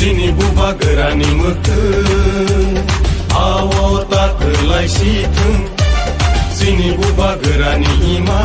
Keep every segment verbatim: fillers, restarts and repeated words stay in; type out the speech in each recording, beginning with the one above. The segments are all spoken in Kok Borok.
Chini bubagrani mwkhwng, ao ta kwlai si thung. Chini bubagrani ima.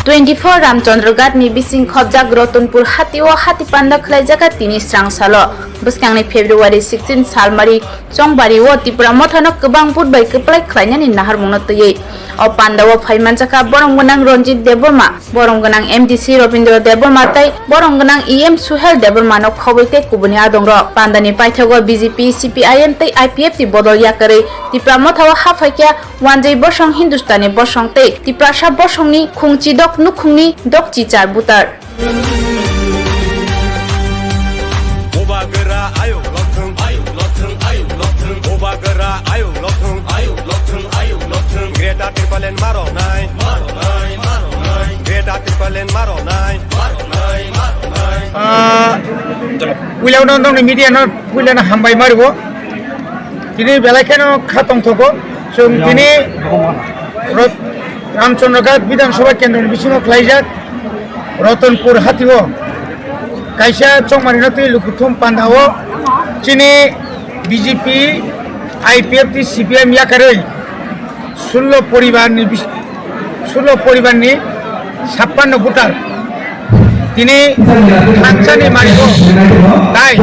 Twenty four Ramchandra Ghat ni bising khobjak Ratanpur hati o hati panda khlaijak tini srang salo. Bwskangni February sixteen salmari Chongbari o Tipra Mothano kwbang vote bai kwplai khlainani naharmungno twiwi. O panda o phai manjakha borom gwnang Ranjit Debbarma, borom gwnang M D C Rabindra Debbarma tei borom gwnang E M Suhel Debbarma no khobwi tei kubuni adongrok. Pandani paithago B J P, C P I M tei I P F ni bodol yakarwi Tipra Motha o ha phaikha Wanjwi Bosong, Hindustani Bosong tei Tiprasa Bosongni Khungchidok nukhungni dokchichar butar. Bubagra ayuk lokthung, ayuk lokthung, ayuk lokthung. Bubagra ayuk lokthung, ayuk lokthung, ayuk lokthung. Greater Tipraland maro nai, maro nai, maro nai. Greater Tipraland maro nai, maro nai, maro nai. Ah, puila uno nongni media no puila no hambai maribo. Tini belai kheno kha tongthogo. Chwng tini Ro-, Ramchandra Ghat Bidhan Sabha Kendro ni bisingo khlaijak Ratanpur hati o kaisa chongmari no twi lukuthum panda o chini B J P, I P F tei C P I M yakarwi sullo poribar ni bis-, sullo poribar ni sappanno voter tini thansani mari o tai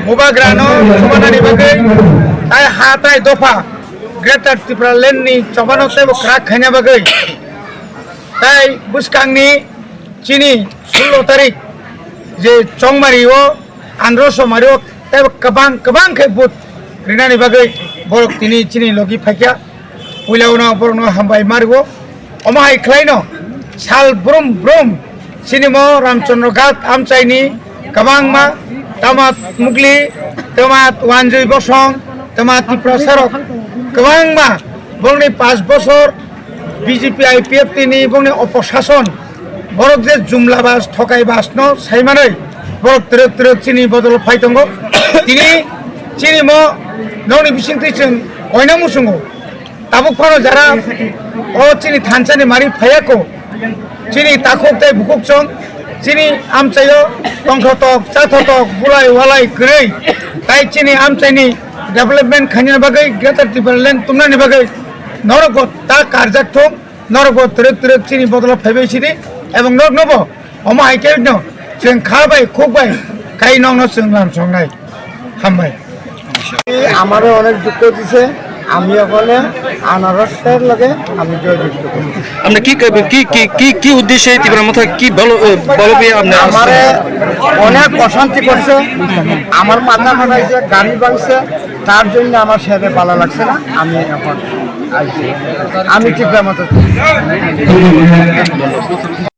bubagra no chobanani bagwi tai ha tai dopha Greater Tipraland ni chobano teibo kwrak khaina bagwi tai bwskangni chini sullo tarik je chongmari o andro somari o teibo kwbang kwbang khe vote rinani bagwi borok tini chini logi phaikha. Puila uno borokno hambai mariwo. Omo hai khlaino sal brum brum chini mo Ramchandra Ghat amchaini kwbangma tama mugli, tama wanjwi bosong, tama Tiprasarok kwbangma borokni pash bosor B J P I P F T ni borokni oposason, borok je jumla bas thokai bas no saimanwi borok twrwk twrwk chini bodol phai tongo. Tini chini mo nokni bisingtwi chwng koina muchungo. Tabuk phano jara o chini thansani mari phaiya ko. Chini takhuk tei bukhuk chwng chini amchaio tongthotok, chathotok, bulai walai kwrwi tai chini amchaini development khainani bagwi Greater Tipraland tumnani bagwi norokbo ta karjak thung, norokbo twrwk twrwk chini bodolo phaibai sidi ebong noroknobo omo hai khe no chwng kha bai khuk bai kai nokno chwng lam songnai. Hambai. আমারে অনেক দুঃখ দিছে, আমি ওখানে আনারসের লগে আমি জয়যুক্ত করি। আপনি কি কি কি কি কি উদ্দেশ্যে ত্রিপুরা মথা কি বল বলবে আপনি আমারে অনেক অশান্তি করছে, আমার মাথা ফাটাইছে, গাড়ি ভাঙছে, তার জন্য আমার সেরে ভালো লাগছে না। আমি এখন আইছি, আমি ত্রিপুরা মথা।